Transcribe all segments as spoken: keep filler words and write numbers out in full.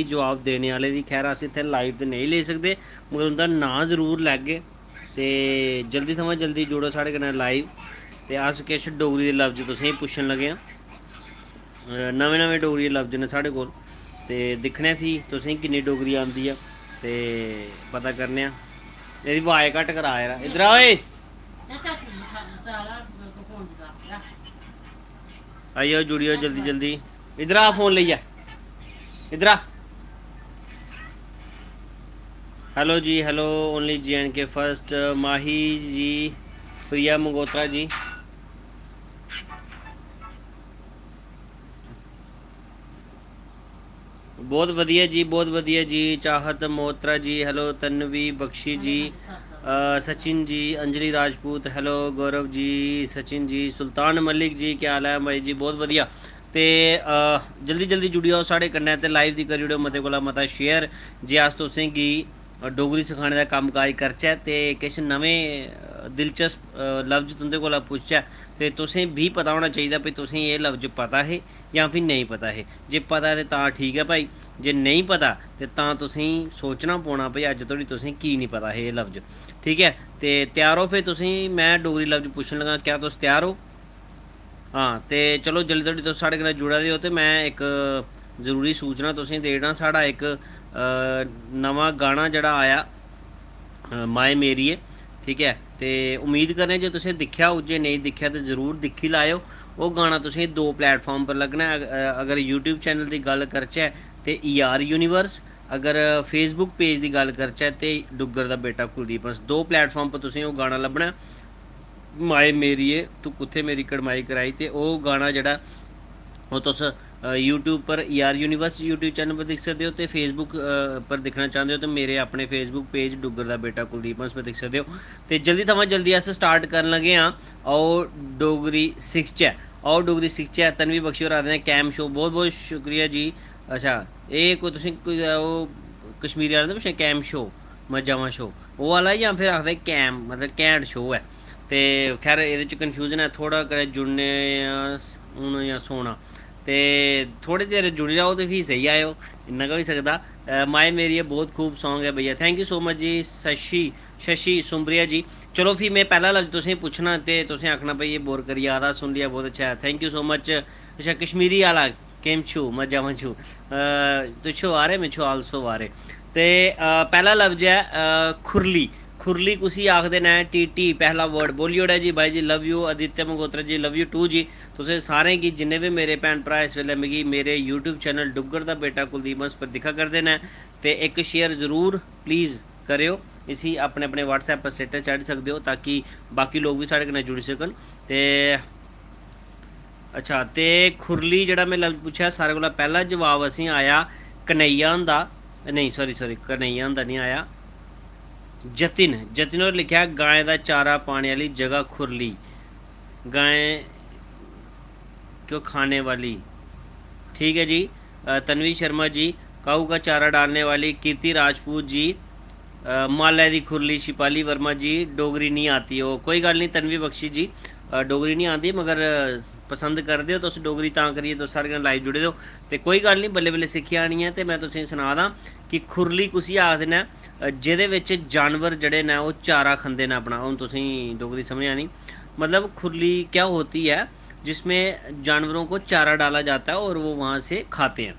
जवाब देने आह्ले दी। खैर, अस इत्थै लाइव ते नेईं लेई सकदे, मगर उं'दा नांऽ जरूर लैगे। ते जल्दी थमां जल्दी जुड़ो साढ़े कन्नै लाइव, ते अस किश डोगरी दे लफ्ज तुसेंगी पुच्छन लगे आं। अ, नमें नमें डोगरी दे लफ्ज न साढ़े कोल, ते दिक्खने आं फ्ही तुसेंगी किन्नी डोगरी आंदी ऐ, ते पता करने आं। एह्दी अवाज घट्ट करा यरा, इद्धर आ ओए। आई जाओ, जुड़ी जाओ जल्दी जल्दी। इद्धर आ फोन लेइयै, इद्धर आ। हेलो जी, hello, only J and K first, Mahi ji, Priya Mangotra ji. बहुत वधिया जी, बहुत वधिया जी। चाहत मोत्रा जी, हेलो। तन्वी बख्शी जी, अ, सचिन जी, अंजलि राजपूत, हेलो। गौरव जी, सचिन जी, सुल्तान मलिक जी, क्या हाल ऐ भाई जी? बहुत वधिया। ते, अ, जल्दी जल्दी जुड़ी जाओ साढ़े कन्नै ते लाइव दी करी ओड़ेओ मते कोला मता शेयर, जे अस तुसेंगी, अ, डोगरी सखाने दा कम्म काज करचै ते किश नमें, अ, दिलचस्प, अ, लफ्ज तुं'दे कोला पुच्छचै। ते तुसें बी पता होना चाहिदा भई तुसें एह् लफ्ज पता हे जां फ्ही नेईं पता हे। जे पता ऐ ते तां ठीक ऐ भाई, जे नेईं पता ते तां तुसेंगी सोचना पौना भई अज्ज धोड़ी तुसें की निं पता हे एह् लफ्ज। ठीक ऐ, ते त्यार ओ फिर? तुसेंगी में डोगरी लफ्ज पुच्छन लगा, क्या तुस त्यार ओ? हां, ते चलो, जिसलै धोड़ी तुस साढ़े कन्नै जुड़ा दे ओ, ते में इक जरूरी सूचना तुसेंगी देई ओड़ां। साढ़ा इक, अ, नमां गाना जेह्ड़ा आया, अ, माए मेरिये, ठीक ऐ, ते उम्मीद करने जे तुसें दिक्खेआ होग, जे नेईं दिक्खेआ ते जरूर दिक्खी लैएओ। ओह् गाना तुसेंगी दो platform पर लग्गना ऐ। अग-, अ, अगर YouTube channel दी गल्ल करचै ते E R Universe, अगर Facebook page दी गल्ल करचै ते डुग्गर दा बेटा कुलदीप हंस। दो platform पर तुसेंगी ओह् गाना लब्भना ऐ, माए मेरिये, तू कुत्थै मेरी कड़माई कराई। ते ओह् गाना जेह्ड़ा, ओह् तुस, अ, YouTube पर, E R Universe YouTube channel पर दिक्खी सकदे ओ, ते Facebook, अ, पर दिक्खना चांह्दे ओ ते मेरे अपने Facebook page डुग्गर दा बेटा कुलदीप हंस पर दिक्खी सकदे ओ। ते जल्दी थमां जल्दी अस start करन लगे आं, आओ डोगरी सिखचै। आओ डोगरी सिखचै। तन्वी बख्शी होर आखदे न, कैम शो, बहुत बहुत शुक्रिया जी। अच्छा, एह् कोई तुसें कोई, अ, ओह् कश्मीरी आह्ले दे पिच्छें कैम शो, मजामा शो, ओह् आह्ला, जां फिर आखदे कैम, मतलब घैंट शो ऐ। ते खैर, एह्दे च confusion ऐ थोह्ड़ा, कदें जुड़ने आं हून जां सोना। ते थोह्ड़े चिर जुड़ी जाओ ते फ्ही सेही आएओ, इन्ना गै होई सकदा। अ, माए मेरिये बहुत खूब song ऐ भैया। Thank you so much जी, शशि, शशि सुंबरिया जी। चलो, फ्ही में पैह्ला लफ्ज तुसेंगी पुच्छना ते तुसें आखना, "भाई, एह् bore करी जा दा, सुन लिया, बहुत अच्छा है।" Thank you so much। अच्छा, कश्मीरी आह्ला, "केम छु, मजा में छु।" अ, "तुछो आ रे, मिछो also आ रे।" ते, अ, पैह्ला लफ्ज ऐ, अ, खुरली। खुरली कुसी आखदे न? टी टी, पैह्ला word बोली ओड़ेआ जी। बाई जी, love you। Aditya Mangotra ji, love you too जी। तुसें सारें गी, जिन्ने बी मेरे भैन भ्राऽ इस बेल्लै मिगी मेरे YouTube channel डुग्गर दा बेटा कुलदीप हंस पर दिक्खा करदे न, ते इक share जरूर please करेओ। इसी अपने अपने WhatsApp पर status चाढ़ी सकदे ओ, ताकि बाकी लोक बी साढ़े कन्नै जुड़ी सकन। ते अच्छा, ते खुरली जेह्ड़ा में लफ्ज पुच्छेआ, सारें कोला पैह्ला जवाब असेंगी आया कन्हैया हुंदा, नेईं, sorry, sorry, कन्हैया हुंदा निं आया, जतिन, जतिन होर लिखेआ, "गाएं दा चारा पाने आह्ली जगह खुरली, गाएं को खाने वाली।" ठीक ऐ जी। अ, तन्वी शर्मा जी, "काऊ का चारा डालने वाली।" कीर्ति राजपूत जी, अ, "मालै दी खुरली।" शिपाली वर्मा जी, "डोगरी निं आती।" ओह् कोई गल्ल निं तन्वी बख्शी जी, अ, डोगरी निं आंदी, मगर, अ, पसंद करदे ओ तुस डोगरी, तां करियै तुस साढ़े कन्नै live जुड़े दे ओ। ते कोई गल्ल निं, बल्लें बल्लें सिक्खी आनी ऐ। ते में तुसेंगी सनाऽ दां कि खुरली कुसी आखदे न, अ, जेह्दे बिच जानवर जेह्ड़े न, ओह् चारा खंदे न अपना। हून तुसेंगी डोगरी समझ आनी, मतलब, खुरली क्या होती है, जिसमें जानवरों को चारा डाला जाता है और वो वहाँ से खाते हैं।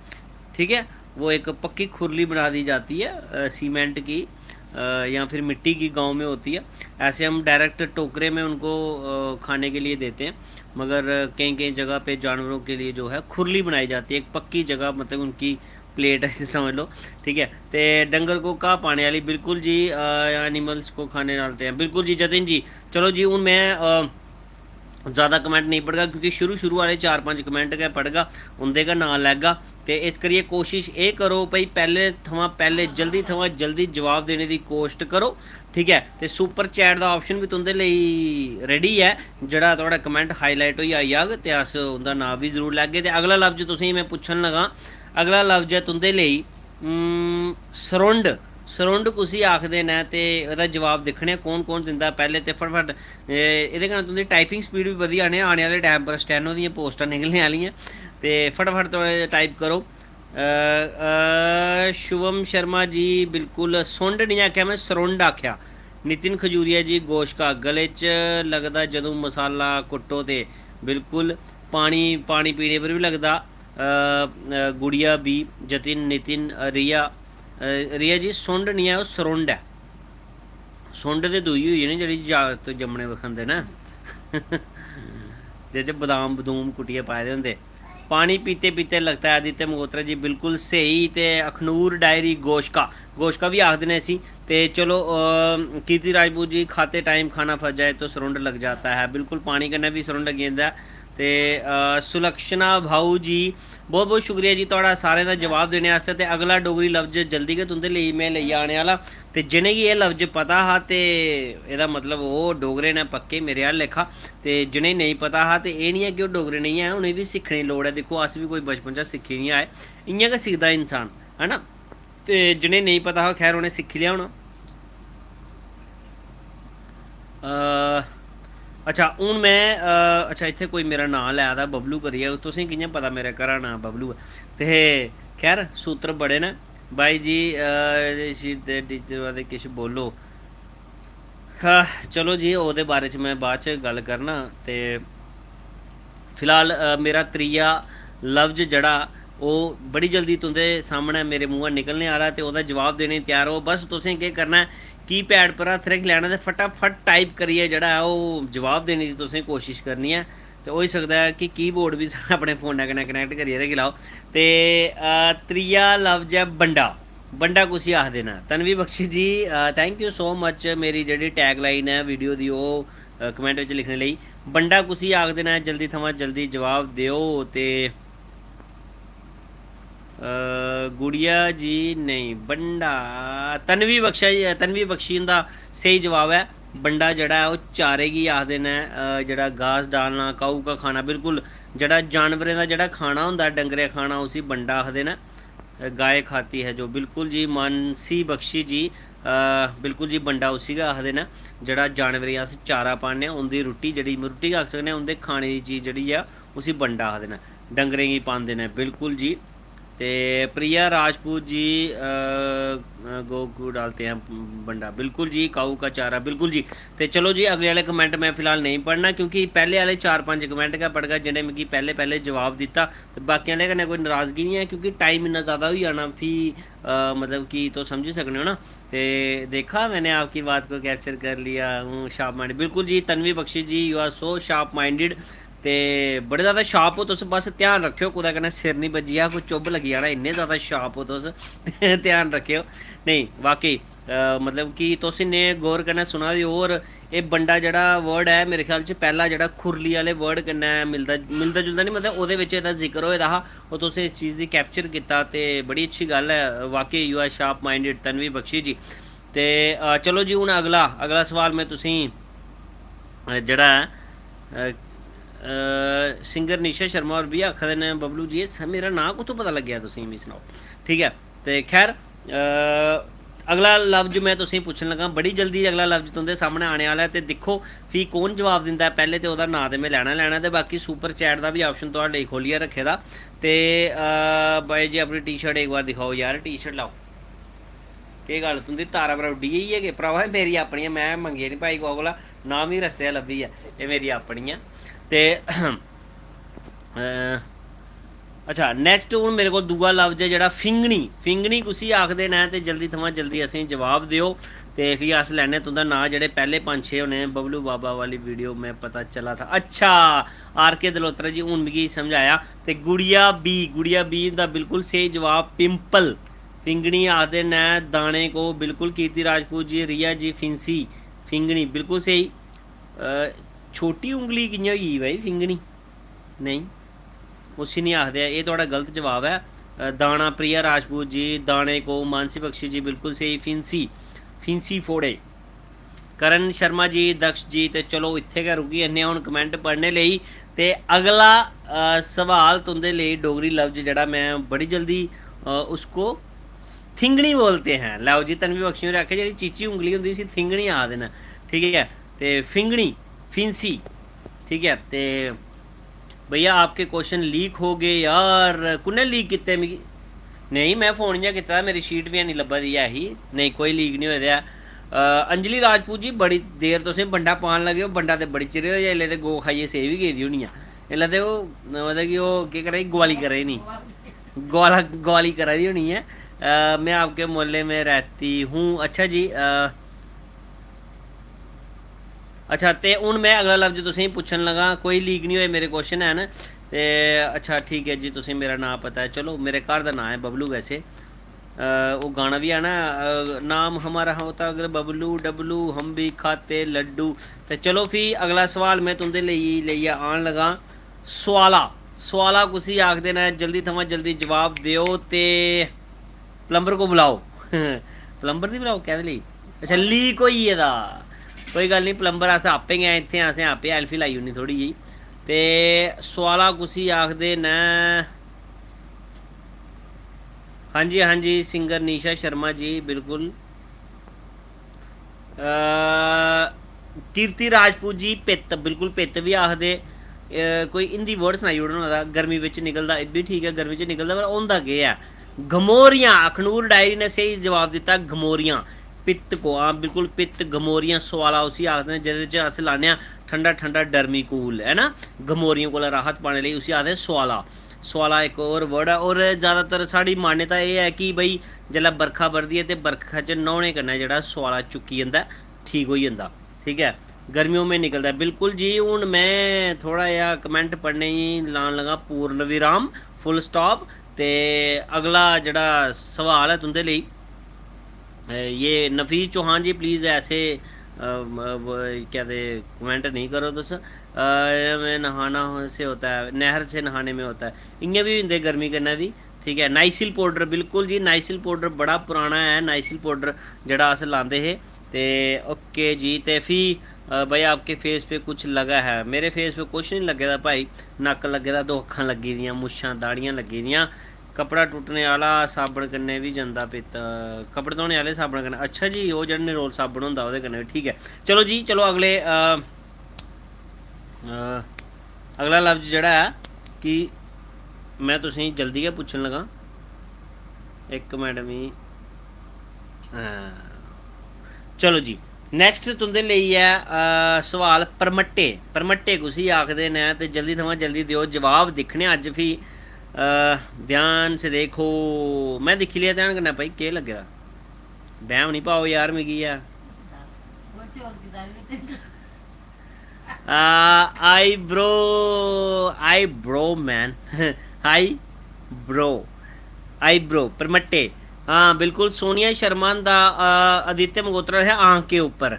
ठीक है, वो एक पक्की खुरली बना दी जाती है, अ, सीमेंट की, अ, या फिर मिट्टी की गाँव में होती है। ऐसे हम direct टोकरे में उनको, अ, खाने के लिए देते हैं, मगर कई-कई जगह पे जानवरों के लिए जो है खुरली बनाई जाती है, एक पक्की जगह, मतलब उनकी plate है समझ लो, ठीक है। ते डंगर को घाह पाने वाली, बिल्कुल जी, अ, animals को खाने डालते हैं, बिल्कुल जी जतिन जी। चलो जी, हून में, अ, ज़्यादा comment नेईं पढ़गा, क्योंकि शुरू शुरू आह्ले चार पंज comment गै पढ़गा, उं'दे गै नांऽ लैगा। ते इस करियै कोशिश एह् करो भई, पैह्ले थमां पैह्ले, जल्दी थमां जल्दी जवाब देने दी कोशट करो, ठीक ऐ। ते super chat दा option बी तुं'दे लेई ready ऐ, जेह्ड़ा थुआढ़ा comment highlight होइयै आई जाग ते अस उं'दा नांऽ बी जरूर लैगे। ते अगला लफ्ज तुसेंगी में पुच्छन लगा, अगला लफ्ज ऐ तुं'दे लेई, उम, सरुंड। सरुंड कुसी आखदे न ते ओह्दा जवाब दिक्खने आं कौन कौन दिंदा। पैह्ले ते फटाफट, ए, एह्दे कन्नै तुं'दी typing speed बी बधी जानी, आने आह्ले time पर steno दियां पोस्टां निकलने आह्लियां, ते फटाफट तुस type करो, अ, अ, शुभम शर्मा जी, बिल्कुल सुंड निं आखेआ, में सरुंड आखेआ। नितिन खजूरिया जी, गोश्का गले च लगदा जदूं मसाला कुट्टो ते। बिल्कुल, पानी, पानी पीने पर बी लगदा। अ, अ, गुड़िया बी, जतिन, नितिन, अ, रिया, अ, रिया जी, सुंड निं ऐ, ओह् सरुंड ऐ। सुंड ते दूई होई जानी जेह्ड़ी जागत जम्मने पर खंदे न। जेह्दे च बदाम बदूम कुट्टियै पाए दे होंदे। पानी पीते पीते लगता है आदित्य मगोत्रा जी, बिल्कुल स्हेई। ते अखनूर डायरी गोश्का, गोश्का बी आखदे न इसी। ते चलो, अ, कीर्ति राजपूत जी, खाते टाइम खाना फंस जाए तो सुरुंड लग जाता है। बिल्कुल, पानी कन्नै बी सुरुंड लगी जंदा ऐ। ते, अ, सुलक्षणा भाऊ जी, बहुत बहुत शुक्रिया जी थुआढ़ा सारें दा जवाब देने आस्तै। ते अगला डोगरी लफ्ज जल्दी गै तुं'दे लेई में लेइयै आने आह्ला। ते जि'नेंगी एह् लफ्ज पता हा ते एह्दा मतलब ओह् डोगरे न पक्के मेरे आह्ला लेखा। ते जि'नेंगी नेईं पता हा ते एह् निं ऐ कि ओह् डोगरे नेईं ऐ, उ'नेंगी बी सिक्खने दी लोड़ ऐ। दिक्खो, अस बी कोई बचपन चा सिक्खी निं आए, इ'यां गै सिखदा इंसान, है ना? ते जि'नेंगी नेईं पता हा, खैर, उ'नें सिक्खी लेआ होना। अ, अच्छा, हून में, अ, अच्छा, इत्थै कोई मेरा नांऽ लै दा बबलू करियै, तुसेंगी कि'यां पता मेरे घरा नांऽ बबलू ऐ? ते खैर, सूत्र बड़े न। भाई जी, अ, शीत दे टीचर बारै किश बोलो। हाँ, चलो जी, ओह्दे बारे च में बाद च गल्ल करना। ते फिलहाल, अ, मेरा त्रीया लफ्ज जेह्ड़ा, ओह् बड़ी जल्दी तुं'दे सामनै मेरे मुंहा निकलने आह्ला, ते ओह्दा जवाब देने गी त्यार हो। बस तुसें केह् करना ऐ, कीपैड पर हत्थ रक्खी लैना ते फटाफट टाइप करियै जेह्ड़ा ऐ, ओह् जवाब देने दी तुसें कोशश करनी ऐ। ते होई सकदा ऐ कि कीबोर्ड बी अपने फोनै कन्नै कनैक्ट करियै रक्खी लैओ। ते, अ, त्रीया लफ्ज ऐ बंडा। बंडा कुसी आखदे न? तन्वी बख्शी जी, अ, thank you so much। मेरी जेह्ड़ी टैगलाइन ऐ वीडियो दी, ओह्, अ, कमेंट बिच लिखने लेई। बंडा कुसी आखदे न? जल्दी थमां जल्दी जवाब देओ। ते, अ, गुड़िया जी नेईं, बंडा, तन्वी बख्शा जी, तन्वी बख्शी हुंदा स्हेई जवाब ऐ। बंडा जेह्ड़ा ऐ, ओह् चारे गी आखदे न, अ, जेह्ड़ा घास डालना, काऊ का खाना, बिल्कुल, जेह्ड़ा जानवरें दा जेह्ड़ा खाना होंदा, डंगरें खाना, उसी बंडा आखदे न। गाय खाती है जो, बिल्कुल जी, मानसी बख्शी जी, अ, बिल्कुल जी, बंडा उसी गै आखदे न, जेह्ड़ा जानवरें गी अस चारा पान्ने आं, उं'दी रुट्टी, जेह्ड़ी रुट्टी गै आखी सकने आं, उं'दे खाने दी चीज जेह्ड़ी ऐ, उसी बंडा आखदे न, डंगरें गी पांदे न, बिल्कुल जी। ते प्रिया राजपूत जी, अ, अ, "गौ को डालते हैं बंडा", बिल्कुल जी, काऊ का चारा, बिल्कुल जी। ते चलो जी, अगले आह्ले कमेंट में फिलहाल नेईं पढ़ना, क्योंकि पैह्ले आह्ले चार पंज कमेंट गै पढ़गा, जि'नें मिगी पैह्ले पैह्ले जवाब दित्ता। ते बाकी आह्लें कन्नै कोई नराजगी निं ऐ, क्योंकि टाइम इन्ना ज़्यादा होई जाना, फ्ही, अ, मतलब कि तुस समझी सकने ओ ना। ते देखा, मैंने आपकी बात को कैप्चर कर लिया हूँ, शार्प माइंडेड। बिल्कुल जी, तन्वी बख्शी जी, you are so sharp minded। ते बड़े ज़्यादा शार्प ओ तुस, बस ध्यान रक्खेओ कुतै कन्नै सिर निं बज्जी जा, कोई चुब्भ लग्गी जाना, इन्ने ज़्यादा शार्प ओ तुस। ध्यान रक्खेओ। नेईं, वाकई, अ, मतलब कि तुस इन्ने गौर कन्नै सुना दे ओ, होर एह् बंडा जेह्ड़ा वर्ड ऐ, मेरे ख्याल च पैह्ला जेह्ड़ा खुरली आह्ले वर्ड कन्नै मिलदा, मिलदा जुलदा निं, मतलब ओह्दे बिच एह्दा जिक्र होए दा हा, ओह् तुसें इस चीज़ दी कैप्चर कीता, ते बड़ी अच्छी गल्ल ऐ। वाकई, you are sharp minded, Tanvi Bakshi जी। ते, अ, चलो जी, हून अगला, अगला सोआल में तुसेंगी, अ, जेह्ड़ा ऐ, अ, अ, सिंगर निशा शर्मा होर बी आखा दे न, "बबलू जी, एह् स-, मेरा नांऽ कुत्थूं पता लग्गेआ तुसेंगी, मिगी सनाओ।" ठीक ऐ, ते खैर, अ, अगला लफ्ज में तुसेंगी पुच्छन लगा, बड़ी जल्दी अगला लफ्ज तुं'दे सामनै आने आह्ला ऐ, ते दिक्खो फ्ही कौन जवाब दिंदा ऐ। पैह्ले ते ओह्दा नांऽ ते में लैना, लैना, ते बाकी सुपर चैट दा बी ऑप्शन थुआढ़े लेई खोह्लियै रक्खे दा। ते, अ, भाई जी, अपनी टी शर्ट इक बार दिखाओ यार, टी शर्ट लाओ। केह् गल्ल, तुं'दी तारा पर उड्डी गेई ऐ कि? भ्रावा, एह् मेरी अपनी ऐ, में मंगी निं भाई कुसै कोला, ना मिगी रस्ते चा लब्भी ऐ, एह् मेरी अपनी ऐ। ते, अ, अच्छा, नैक्सट हून मेरे कोल दूआ लफ्ज ऐ जेह्ड़ा फिंगनी। फिंगनी कुसी आखदे न, ते जल्दी थमां जल्दी असेंगी जवाब देओ, ते फ्ही अस लैने तुं'दा नांऽ। जेह्ड़े पैह्ले पंज छे होने, बबलू बाबा वाली वीडियो में पता चला था। अच्छा, आर के दलोत्रा जी, हून मिगी समझ आया। ते गुड़िया बी, गुड़िया बी दा बिल्कुल स्हेई जवाब, पिंपल। फिंगनी आखदे न दाने को, बिल्कुल। कीर्ति राजपूत जी, रिया जी, फिंसी, फिंगनी, बिल्कुल स्हेई। अ, छोटी उंगली कि'यां होई गेई भाई फिंगनी? नेईं, उसी निं आखदे, एह् थुआढ़ा गलत जवाब ऐ। अ, दाना, प्रिया राजपूत जी, दाने को, मानसी बख्शी जी, बिल्कुल स्हेई, फिंसी, फिंसी फोड़े। करण शर्मा जी, दक्ष जी, ते चलो इत्थै गै रुकी जन्ने आं हून कमेंट पढ़ने लेई। ते अगला, अ, सवाल तुं'दे लेई, डोगरी लफ्ज जेह्ड़ा में बड़ी जल्दी, अ, उसको थिंगनी बोलते हैं। लैओ जी, तन्वी बख्शी होरें आखेआ, जेह्ड़ी चीची उंगली होंदी, उसी थिंगनी आखदे न, ठीक ऐ? ते फिंगनी, फिंसी, ठीक ऐ? ते भैया, आपके क्वेश्चन लीक हो गए यार। कु'न्नै लीक कीते मिगी? नेईं, में फोन इ'यां कीते दा, मेरी शीट बी हैनी लब्भा दी ऐ ही। नेईं, कोई लीक निं होए दा ऐ। अ, अंजलि राजपूत जी, बड़ी देर तुसें बंडा पान लगे ओ, बंडा ते बड़ी चिरे दा, जेल्लै ते गौ खाइयै सेई बी गेदी होनी ऐ। इसलै ते ओह्, मतलब कि ओह् केह् करा दी, गुआली करा दी निं। गुआला, गुआली करा दी होनी ऐ। अ, "मैं आपके मोहल्ले में रहती हूँ।" अच्छा जी, अ, अच्छा, ते हून में अगला लफ्ज तुसेंगी पुच्छन लगा, कोई लीक निं होए, मेरे क्वेश्चन हैन। ते अच्छा, ठीक ऐ जी, तुसें मेरा नांऽ पता ऐ। चलो, मेरे घर दा नांऽ ऐ बबलू वैसे। अ, ओह् गाना बी है ना, अ, "नाम हमारा होता अगर बबलू डबलू, हम भी खाते लड्डू।" ते चलो, फ्ही अगला सवाल में तुं'दे लेई, लेइयै आन लगा। सुआला, सुआला कुसी आखदे न? जल्दी थमां जल्दी जवाब देओ ते प्लम्बर को बुलाओ। प्लम्बर दी बुलाओ, कैह्दे लेई? अच्छा, लीक होई गेदा। कोई गल्ल निं, प्लम्बर अस आपें गै, इत्थें असें आपें एल्फी लाई ओड़नी थोह्ड़ी जेही। ते सुआला कुसी आखदे न? हां जी, हां जी, सिंगर निशा शर्मा जी, बिल्कुल। अ, कीर्ति राजपूत जी, पित्त, बिल्कुल पित्त बी आखदे। अ, कोई हिंदी वर्ड सनाई ओड़ो ना ओह्दा, गर्मी बिच निकलदा, एह् बी ठीक ऐ, गर्मी च निकलदा, पर होंदा केह् ऐ? गमोरियां, अखनूर डायरी ने स्हेई जवाब दित्ता, गमोरियां। पित्त को, हां, बिल्कुल पित्त, गमोरियां, सुआला उसी आखदे न, जेह्दे च अस लान्ने आं ठंडा ठंडा डर्मी कूल, है ना? गमोरियें कोला राहत पाने लेई उसी आखदे सुआला। सुआला इक होर वर्ड ऐ, और ज़्यादातर साढ़ी मान्यता एह् ऐ कि भई, जेल्लै बरखा बरदी ऐ ते बरखा च न्हौने कन्नै जेह्ड़ा सुआला चुक्की जंदा ऐ, ठीक होई जंदा, ठीक ऐ, गर्मियों में निकलदा ऐ। बिल्कुल जी, हून में थोह्ड़ा जेहा कमेंट पढ़ने गी लान लगा पूर्ण विराम, फुल स्टाप। ते अगला जेह्ड़ा सवाल ऐ तुं'दे लेई, अ, ये नफीस चौहान जी, प्लीज ऐसे, अ, म-, व-, केह् आखदे, कमेंट नेईं करो तुस। अ, में नहाना से होता है, नहर से नहाने में होता है, इ'यां बी होई जंदे गर्मी कन्नै बी, ठीक ऐ। नाइसिल पाउडर, बिल्कुल जी, नाइसिल पाउडर बड़ा पराना ऐ, नाइसिल पाउडर जेह्ड़ा अस लांदे हे। ते ओके जी, ते फ्ही, अ, भाई, आपके फेस पे कुछ लगा है? मेरे फेस पे कुछ नहीं लग्गे दा भाई, नक्क लग्गे दा, दो अक्खां लग्गी दियां, मुच्छां दाढ़ियां लग्गी दियां। कपड़ा टुट्टने आह्ला साबन कन्नै बी जंदा पित्त, कपड़े धोने आह्ले साबन कन्नै। अच्छा जी, ओह् जेह्ड़ा निरोल साबन होंदा, ओह्दे कन्नै बी, ठीक ऐ। चलो जी, चलो अगले, अ, अ, अगला लफ्ज जेह्ड़ा ऐ कि में तुसेंगी जल्दी गै पुच्छन लगा, इक मिंट मी, हां। चलो जी, नैक्सट तुं'दे लेई ऐ, अ, सोआल, परमट्टे। परमट्टे कुसी आखदे न? ते जल्दी थमां जल्दी देओ जवाब, दिक्खने आं अज्ज फ्ही। अ, ध्यान से देखो, में दिक्खी लेआ ध्यान कन्नै भाई, केह् लग्गे दा? बैह्म निं पाओ यार मिगी ऐ। Uh, eyebrow, eyebrow man, eyebrow, eyebrow, परमट्टे। हाँ, बिल्कुल, सोनिया शर्मा दा, अ, आदित्य मगोत्रा है आंख के ऊपर।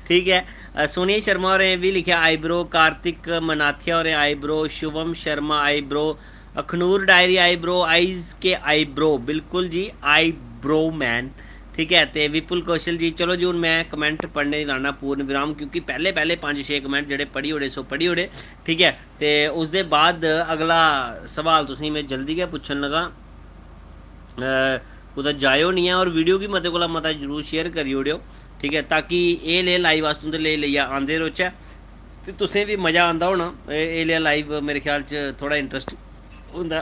ठीक ऐ, अ, सोनिया शर्मा होरें बी लिखेआ आईब्रो, कार्तिक मनाथिया होरें eyebrow, Shubham Sharma eyebrow, Akhnoor diary eyebrow, eyes के आईब्रो, बिल्कुल जी, आईब्रो मैन। ठीक ऐ, ते विपुल कौशल जी, चलो जी, हून में कमेंट पढ़ने दी लाना पूर्ण विराम, क्योंकि पैह्ले, पैह्ले पंज छे कमेंट जेह्ड़े पढ़ी ओड़े, सो पढ़ी ओड़े। ठीक ऐ, ते उसदे बाद अगला सवाल तुसेंगी में जल्दी गै पुच्छन लगा। अ, कुतै जाएओ निं ऐ, और वीडियो गी मते कोला मता जरूर शेयर करी ओड़ेओ, ठीक ऐ, ताकि एह् लेह् लाइव अस तुं'दे लेई लेइयै आंदे रौह्चै ते तुसें बी मजा आंदा होना। एह्, एह् लेहा लाइव मेरे ख्याल च थोह्ड़ा इंटरस्ट होंदा।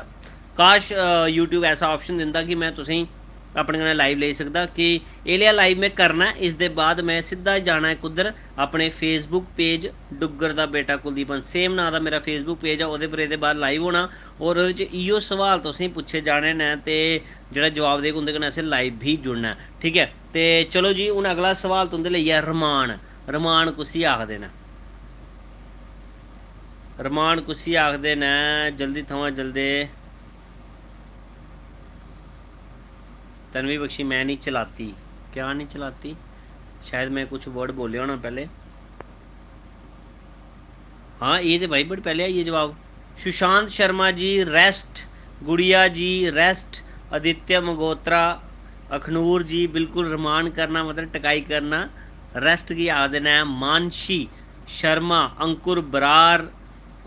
काश, अ, YouTube ऐसा ऑप्शन दिंदा कि में तुसेंगी अपने कन्नै लाइव लेई सकदा, कि एह् लेहा लाइव में करना ऐ, इसदे बाद में सिद्धा जाना ऐ कुद्धर, अपने Facebook पेज डुग्गर दा बेटा कुलदीप पंत, सेम नांऽ दा मेरा Facebook पेज ऐ, ओह्दे पर एह्दे बाद लाइव होना। और ओह्दे च इ'यो सवाल तुसेंगी पुच्छे जाने न ते जेह्ड़ा जवाब देग उं'दे कन्नै असें लाइव बी जुड़ना ऐ, ठीक ऐ। ते चलो जी, हून अगला सवाल तुं'दे लेई ऐ, रमान। रमान कुसी आखदे न? रमान कुसी आखदे न? जल्दी थमां जल्दी। तन्वी बख्शी, मैं नहीं चलाती। क्या नहीं चलाती? शायद मैं कुछ वर्ड बोलेआ होना पैह्ले। हाँ, एह् ते भाई बड़े पैह्ले आई गे जवाब। सुशांत शर्मा जी, रेस्ट। गुड़िया जी, रेस्ट। आदित्य मगोत्रा, अखनूर जी, बिल्कुल रमान करना, मतलब टकाई करना। रेस्ट गी आखदे न मानशी शर्मा, अंकुर बरार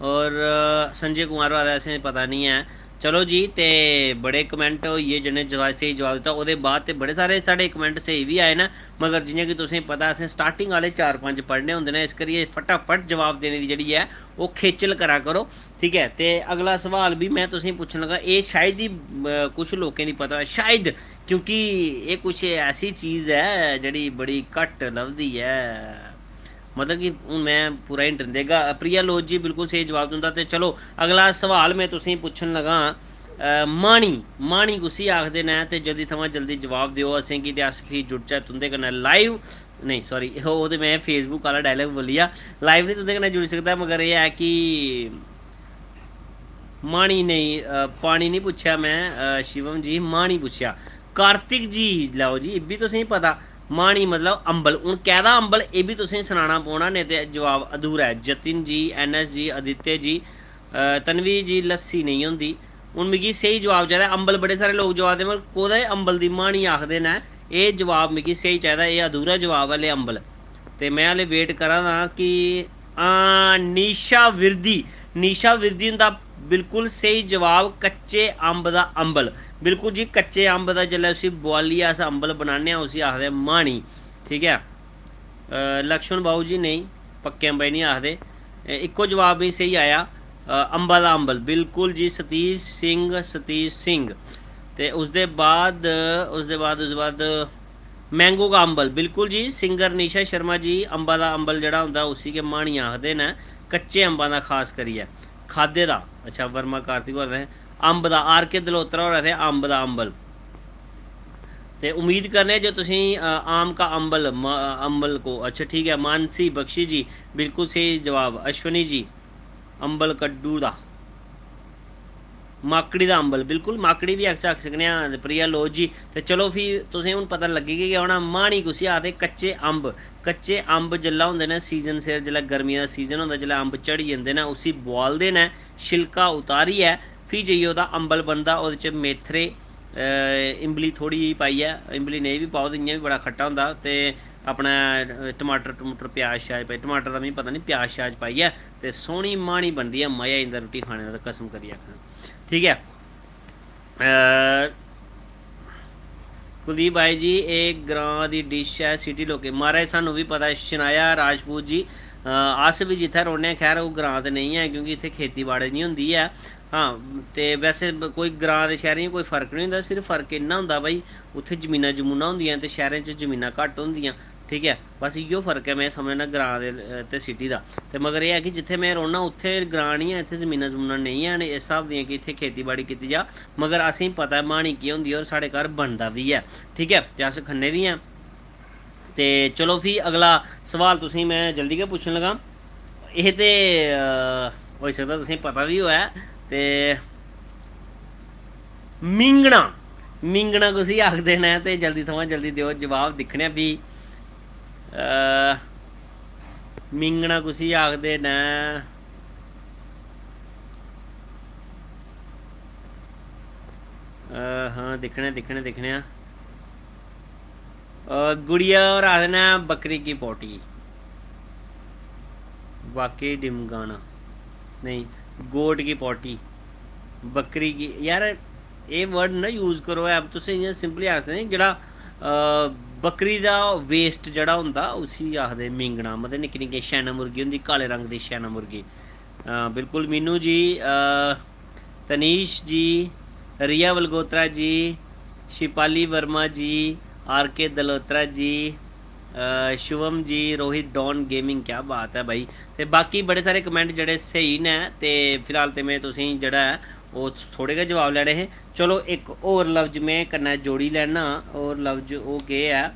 और, अ, संजय कुमार होर, असें पता निं ऐ। चलो जी, ते बड़े कमेंट होई गे जि'नें जवाब, स्हेई जवाब दित्ता। ओह्दे बाद ते बड़े सारे साढ़े कमेंट स्हेई बी आए न, मगर जि'यां कि तुसेंगी पता, असें स्टार्टिंग आह्ले चार पंज पढ़ने होंदे न, इस करियै फटाफट जवाब देने दी जेह्ड़ी ऐ, ओह् खेचल करा करो। ठीक ऐ, ते अगला सवाल बी में तुसेंगी पुच्छन लगा, एह् शायद ही, अ, कुछ लोकें दी पता होऐ, शायद, क्योंकि एह् कुछ ऐसी चीज़ ऐ जेह्ड़ी बड़ी घट्ट लभदी ऐ। मतलब कि हून में पूरा हिंट निं देगा। प्रिया लोध जी, बिल्कुल स्हेई जवाब तुं'दा। ते चलो, अगला सवाल में तुसेंगी पुच्छन लगा, अ, माह्नी, माह्नी कुसी आखदे न? ते जल्दी थमां जल्दी जवाब देओ असेंगी, ते अस फ्ही जुड़चै तुं'दे कन्नै लाइव। नेईं, सॉरी, ओह् ते में Facebook आह्ला डायलॉग बोल्ली गेआ। लाइव निं तुं'दे कन्नै जुड़ी सकदा, मगर एह् ऐ कि माह्नी नेईं, अ, पानी निं पुच्छेआ में, अ, शिवम जी, माह्नी पुच्छेआ। कार्तिक जी, लैओ जी, इब्बी तुसेंगी पता, माह्नी मतलब अम्बल। हून कैह्दा अम्बल, एह् बी तुसेंगी सनाना पौना, नेईं ते जवाब अधूरा ऐ। जतिन जी, N S G, Aditya ji, अ, तन्वी जी, लस्सी नेईं होंदी। हून मिगी स्हेई जवाब चाहिदा। अम्बल, बड़े सारे लोक जवाब दे, मगर कोह्दे अम्बल दी माह्नी आखदे न? एह् जवाब मिगी स्हेई चाहिदा, एह् अधूरा जवाब ऐ हल्ले अम्बल। ते में हल्ले वेट करा दा कि, हां, निशा विरदी, निशा विरदी हुंदा बिल्कुल स्हेई जवाब, कच्चे अम्ब दा अम्बल। बिल्कुल जी, कच्चे अम्ब दा जेल्लै उसी बुआलियै अस अम्बल बनाने आं, उसी आखदे माह्नी। ठीक ऐ, अ, लक्ष्मण बाबू जी, नेईं, पक्के अम्बै निं आखदे। ए, इक्को जवाब मिगी स्हेई आया, अ, अम्बा दा अम्बल। बिल्कुल जी, सतीश सिंह, सतीश सिंह। ते उसदे बाद, उसदे बाद, उसदे बाद मैंगो का अम्बल। बिल्कुल जी, सिंगर निशा शर्मा जी, अम्बा दा अम्बल जेह्ड़ा होंदा, उसी गै माह्नी आखदे न, कच्चे अम्बां दा खास करियै, खाद्धे दा। अच्छा, वर्मा कार्तिक होर आखदे अम्ब दा, आर के दलोत्रा होर आखदे अम्ब दा अम्बल। ते उम्मीद करने जो तुसेंगी, अ, आम का अम्बल, म-, अम्बल को, अच्छा, ठीक ऐ, मानसी बख्शी जी, बिल्कुल स्हेई जवाब। अश्विनी जी, अम्बल कड्डू दा, माकड़ी दा अम्बल, बिल्कुल, माकड़ी बी अस आखी सकने आं। ते प्रिया लोध जी, ते चलो, फ्ही तुसें हून पता लग्गी गै गेआ होना, माह्नी कुसी आखदे? कच्चे अम्ब। कच्चे अम्ब जिसलै होंदे न, सीजन सिर, जिसलै गर्मियें दा सीजन होंदा, जिसलै अम्ब झड़ी जंदे न, उसी बुआलदे न, छिलका उतारियै फ्ही जाइयै ओह्दा अम्बल बनदा। ओह्दे च मेथरे, अ, इम्बली थोह्ड़ी जेही पाइयै, इम्बली नेईं बी पाओ ते इ'यां बी बड़ा खट्टा होंदा। ते अपना, अ, टमाटर, टमाटर, प्याज, श्याज पाई, टमाटर दा मिगी पता निं, प्याज, श्याज पाइयै ते सोह्नी माह्नी बनदी ऐ, मज़ा आई जंदा रुट्टी खाने दा, ते कसम करियै आखना, ठीक ऐ। अ, कुलदीप भाई जी, एह् ग्रांऽ दी डिश ऐ, सिटी लोकें, महाराज, सानूं बी पता ऐ, शनाया राजपूत जी। अ, अस बी जित्थै रौह्ने आं, खैर, ओह् ग्रांऽ ते नेईं ऐ, क्योंकि इत्थै खेती बाड़ी निं होंदी ऐ। हां, ते वैसे ब-, कोई ग्रांऽ ते शैह्रें च कोई फर्क निं होंदा, सिर्फ फर्क इन्ना होंदा भाई, उत्थै जमीनां जमूनां होंदियां ते शैह्रें च जमीनां घट्ट होंदियां, ठीक ऐ। बस इ'यो फर्क ऐ, में समझना, ग्रांऽ दे, अ, ते सिटी दा। ते मगर एह् ऐ कि जित्थै में रौह्न्ना, उत्थै ग्रांऽ निं ऐ, इत्थै जमीनां जमूनां नेईं हैन इस स्हाब दियां कि इत्थै खेती बाड़ी कीती जा। मगर असेंगी पता ऐ माह्नी केह् होंदी ऐ, होर साढ़े घर बनदा बी ऐ, ठीक ऐ, ते अस खन्ने बी आं। ते चलो, फ्ही अगला सोआल तुसेंगी में जल्दी गै पुच्छन लगा। एह् ते, अ, होई सकदा तुसेंगी पता बी होऐ। ते मिंगना, मिंगना कुसी आखदे न? ते जल्दी थमां जल्दी देओ जवाब, दिक्खने आं फ्ही। अ, मिंगना कुसी आखदे न? अ, हां, दिक्खने आं, दिक्खने आं, दिक्खने आं। अ, गुड़िया होर आखदे न, बकरी की पोटी, बाकी डिमगाना नेईं, गोट की पोटी, बकरी की, यार, एह् वर्ड ना यूज करो। ऐ, तुसें इ'यां सिंपली आखी सकदे, जेह्ड़ा, अ, बकरी दा वेस्ट जेह्ड़ा होंदा, उसी आखदे मिंगना। मतलब, निक्की निक्की शैना मुर्गी होंदी, काले रंग दी शैना मुर्गी। अ, बिल्कुल, मीनू जी, अ, तनीश जी, रिया वलगोत्रा जी, शिपाली वर्मा जी, आर के दलोत्रा जी, अ, शुभम जी, रोहित डॉन गेमिंग, क्या बात ऐ भाई। ते बाकी बड़े सारे कमेंट जेह्ड़े स्हेई न, ते फिलहाल ते में तुसेंगी जेह्ड़ा ऐ, ओह् थोह्ड़े गै जवाब लैने हे। चलो, इक होर लफ्ज में कन्नै जोड़ी लैना। होर लफ्ज ओह् केह् ऐ? अ,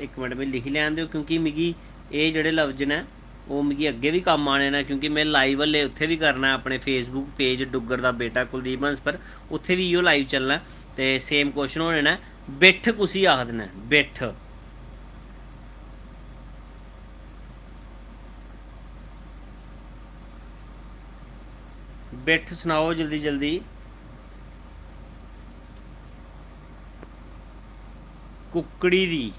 इक मिंट, में लिखी लैन देओ, क्योंकि मिगी एह् जेह्ड़े लफ्ज न, ओह् मिगी अग्गें बी कम्म आने न, क्योंकि में लाइव हल्ले उत्थै बी करना ऐ, अपने Facebook पेज डुग्गर दा बेटा कुलदीप हंस पर, उत्थै बी इ'यो लाइव चलना ऐ। ते सेम क्वेश्चन होने न, बिट्ठ कुसी आखदे न? बिट्ठ। बिट्ठ सनाओ जल्दी जल्दी। कुक्कड़ी दी,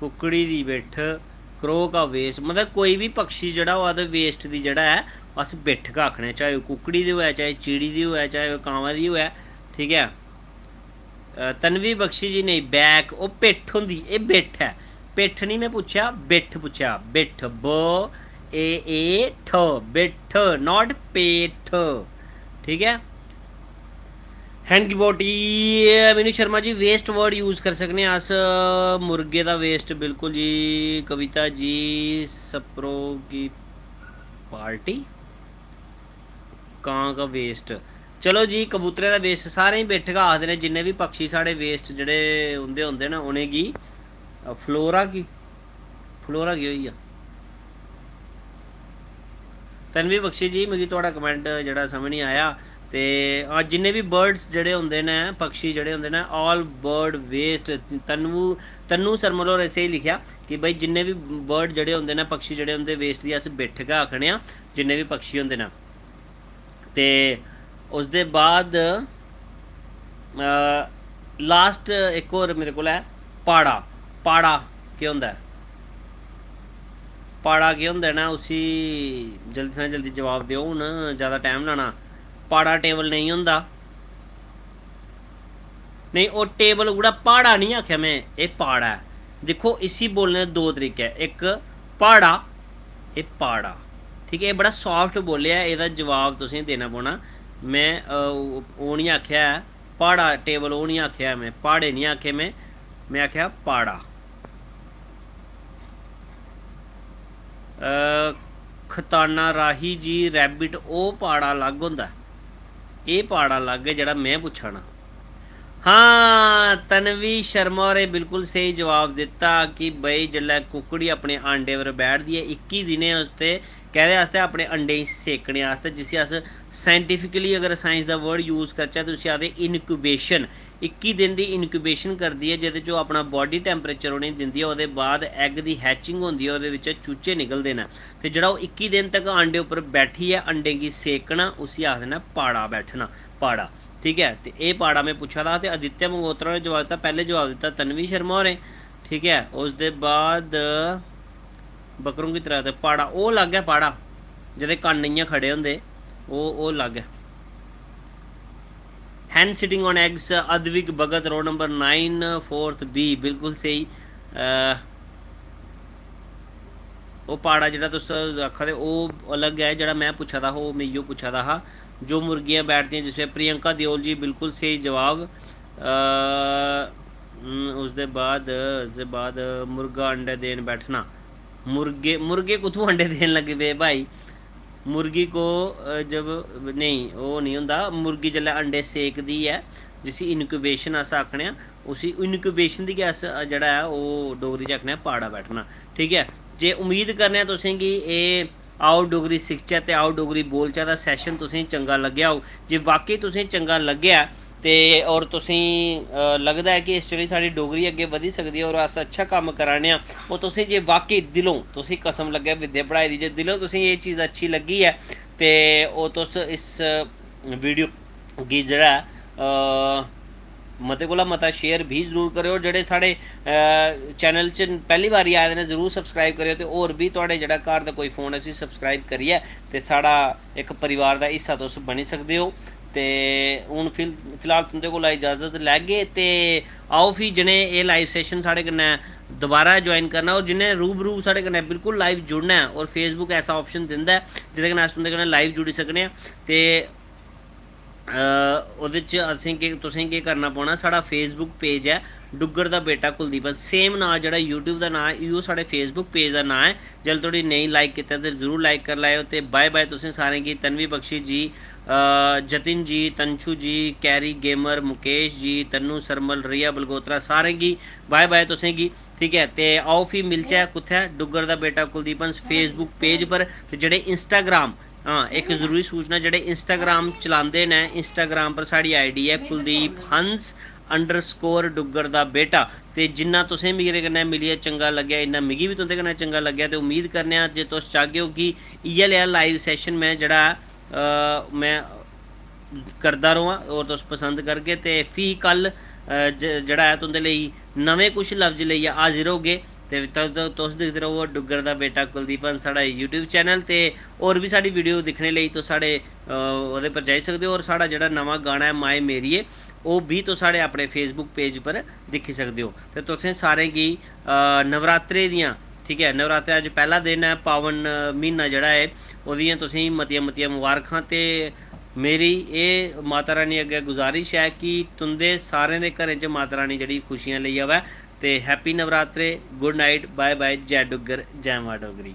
कुक्कड़ी दी बिट्ठ, क्रो का वेस्ट, मतलब, कोई बी पक्षी जेह्ड़ा होऐ ते वेस्ट दी जेह्ड़ा ऐ, अस बिट्ठ गै आखने, चाहे ओह् कुक्कड़ी दी होऐ, चाहे चिड़ी दी होऐ, चाहे ओह् कांवा दी होऐ, ठीक ऐ। अ, तन्वी बख्शी जी, नेईं, बैक, ओह् पिट्ठ होंदी, एह् बिट्ठ ऐ। पिट्ठ निं में पुच्छेआ, बिट्ठ पुच्छेआ, बिट्ठ, ब ए ए ठ, बिट्ठ, not पेठ, ठीक ऐ। हैंड की बोटी, Meenu Sharma ji, waste word use कर सकने आं अस, मुर्गे दा वेस्ट, बिल्कुल जी। कविता जी, सप्रो की पार्टी, कां का वेस्ट। चलो जी, कबूतरें दा वेस्ट, सारें गी बिट्ठ गै आखदे न, जिन्ने बी पक्षी साढ़े वेस्ट जेह्ड़े उं'दे होंदे न, उ'नेंगी, अ, फ्लोरा की, फ्लोरा की होई गेआ। तन्वी बख्शी जी, मिगी थुआढ़ा कमेंट जेह्ड़ा समझ निं आया। ते, हां, जिन्ने बी बर्ड्स जेह्ड़े होंदे न, पक्षी जेह्ड़े होंदे न, all bird waste। Tannu, Tannu सरमल होरें स्हेई लिखेआ कि भाई, जिन्ने बी बर्ड जेह्ड़े होंदे न, पक्षी जेह्ड़े होंदे, वेस्ट दी अस बिट्ठ गै आखने आं, जिन्ने बी पक्षी होंदे न। ते उसदे बाद, अ, लास्ट इक होर मेरे कोल ऐ, पाड़ा। पाड़ा केह् होंदा ऐ? पाड़ा केह् होंदा ऐ ना, उसी जल्दी थमां जल्दी जवाब देओ, हून ज़्यादा टाइम लाना। पाड़ा टेबल नेईं होंदा। नेईं, ओह् टेबल उगड़ा, प्हाड़ा निं आखेआ में, एह् पाड़ा ऐ। दिक्खो, इसी बोलने दे दो तरीके ऐ, इक प्हाड़ा, एह् पाड़ा। ठीक ऐ, एह् बड़ा सॉफ्ट बोलेआ ऐ, एह्दा जवाब तुसें देना पौना। में, अ, ओह् निं आखेआ ऐ प्हाड़ा टेबल, ओह् निं आखेआ ऐ में, प्हाड़े निं आखे में, में आखेआ पाड़ा। अ, खताना राही जी, रैबिट, ओह् पाड़ा अलग होंदा ऐ, एह् पाड़ा अलग ऐ जेह्ड़ा में पुच्छा ना। हां, तन्वी शर्मा होरें बिल्कुल स्हेई जवाब दित्ता कि बई, जिसलै कुक्कड़ी अपने अंडे पर बैठदी ऐ, इक्की दिनें उसदे, कैह्दे आस्तै? अपने अंडें गी सेकने आस्तै, जिसी अस साइंटिफिकली अगर साइंस दा वर्ड यूज करचै ते उसी आखदे इनक्यूबेशन। इक्की दिन दी इनक्यूबेशन करदी ऐ, जेह्दे च ओह् अपना बॉडी टैम्परेचर उ'नेंगी दिंदी ऐ। ओह्दे बाद एग दी हैचिंग होंदी ऐ, ओह्दे बिच्चा चूचे निकलदे न। ते जेह्ड़ा ओह् इक्की दिन तक अंडे उप्पर बैठियै अंडें गी सेकना, उसी आखदे न पाड़ा बैठना, पाड़ा। ठीक ऐ, ते एह् पाड़ा में पुच्छा दा हा, ते आदित्य मंगोत्रा होरें जवाब दित्ता, पैह्लें जवाब दित्ता तन्वी शर्मा होरें। ठीक ऐ, उसदे बाद बकरों की तरह ते पाड़ा, ओह् अलग ऐ पाड़ा, जेह्दे कन्न इ'यां खड़े होंदे, ओह्, ओह् अलग ऐ। Hen sitting on eggs, Advik Bhagat, row number nine, fourth B, बिल्कुल स्हेई। अ, ओह् पाड़ा जेह्ड़ा तुस आखा दे, ओह् अलग ऐ, जेह्ड़ा में पुच्छा दा हा, ओह् में इ'यो पुच्छा दा हा, जो मुर्गियां बैठदियां जिस पे। प्रियंका देओल जी, बिल्कुल स्हेई जवाब। अ, हम्म, उसदे बाद, उसदे बाद मुर्गा अंडे देन बैठना। मुर्गे, मुर्गे कुत्थूं अंडे देन लगी पे भाई? मुर्गी को, अ, जब, नेईं, ओह् निं होंदा। मुर्गी जेल्लै अंडे सेकदी ऐ, जिसी इनक्यूबेशन अस आखने आं, उसी इनक्यूबेशन दी गै अस, अ, जेह्ड़ा ऐ, ओह् डोगरी च आखने आं पाड़ा बैठना। ठीक ऐ, जे उम्मीद करने आं तुसेंगी एह् आओ डोगरी सिखचै ते आओ डोगरी बोलचै दा सैशन तुसेंगी चंगा लग्गेआ होग। जे वाकई तुसेंगी चंगा लग्गेआ ते और तुसेंगी, अ, लगदा ऐ कि इस चाल्ली साढ़ी डोगरी अग्गें बधी सकदी ऐ और अस अच्छा कम्म करा ने आं, और तुसें जे वाकई दिलों, तुसेंगी कसम लग्गै विद्या पढ़ाई दी, जे दिलों तुसेंगी एह् चीज़ अच्छी लग्गी ऐ ते ओह् तुस इस वीडियो गी जेह्ड़ा ऐ, अ, मते कोला मता शेयर बी जरूर करेओ। जेह्ड़े साढ़े, अ, चैनल च पैह्ली बारी आए दे न, जरूर सब्सक्राइब करेओ, ते होर बी थुआढ़े जेह्ड़ा घर दा कोई फोन ऐ, उसी सब्सक्राइब करियै ते साढ़ा इक परिवार दा हिस्सा तुस बनी सकदे ओ। ते हून फिल-, फिलहाल तुं'दे कोला इजाज़त लैगे, ते आओ फ्ही, जि'नें एह् लाइव सैशन साढ़े कन्नै दोबारा ज्वाइन करना, और जि'नें रूबरू साढ़े कन्नै बिल्कुल लाइव जुड़ना ऐ, और Facebook ऐसा ऑप्शन दिंदा ऐ जेह्दे कन्नै अस तुं'दे कन्नै लाइव जुड़ी सकने आं। ते अ, ओह्दे च असें केह्, तुसें केह् करना पौना, साढ़ा Facebook पेज ऐ डुग्गर दा बेटा कुलदीप हंस, सेम नांऽ जेह्ड़ा YouTube दा नांऽ ऐ, इ'यो साढ़े Facebook पेज दा नांऽ ऐ। जिसलै धोड़ी नेईं लाइक कीता ते जरूर लाइक करी लैएओ। ते बाय बाय तुसें सारें गी, तन्वी बख्शी जी, अ, जतिन जी, तंशु जी, कैरी गेमर, मुकेश जी, तन्नू सरमल, रिया बलगोत्रा, सारें गी बाय बाय तुसें गी। ठीक ऐ, ते आओ फ्ही मिलचै कुत्थै? डुग्गर दा बेटा कुलदीप हंस Facebook पेज पर। ते जेह्ड़े Instagram, हां, इक जरूरी सूचना, जेह्ड़े Instagram चलांदे न, Instagram पर साढ़ी ID ऐ कुलदीप हंस अंडरस्कोर डुग्गर दा बेटा। ते जिन्ना तुसें मेरे कन्नै मिलियै चंगा लग्गेआ, इन्ना मिगी बी तुं'दे कन्नै चंगा लग्गेआ। ते उम्मीद करने आं जे तुस चाह्गेओ कि इ'यै लेहा लाइव सैशन में जेह्ड़ा, अ, में करदा र'वां और तुस पसंद करगे। ते फ्ही कल, अ, ज-, जेह्ड़ा ऐ, तुं'दे लेई नमें कुछ लफ्ज लेइयै हाजिर होगे। ते त- त- तुस दिखदे र'वो डुग्गर दा बेटा कुलदीप हंस साढ़ा YouTube चैनल। ते होर बी साढ़ी वीडियो दिक्खने लेई तुस साढ़े अ, ओह्दे पर जाई सकदे ओ। होर साढ़ा जेह्ड़ा नमां गाना ऐ माए मेरिये, ओह् बी तुस साढ़े अपने Facebook पेज पर दिक्खी सकदे ओ। ते तुसें सारें गी अ, नवरात्रे दियां, ठीक ऐ, नवरात्रे अज्ज पैह्ला दिन ऐ, पावन अ, म्हीना जेह्ड़ा ऐ, ओह्दियां तुसेंगी मतियां मतियां मबारखां। ते मेरी एह् माता रानी अग्गें गुजारिश ऐ कि तुं'दे सारें दे घरें च माता रानी जेह्ड़ी खुशियां लेई आवै। ते हैप्पी नवरात्रे, गुड नाइट, बाय बाय, जय डुग्गर, जय मां डोगरी।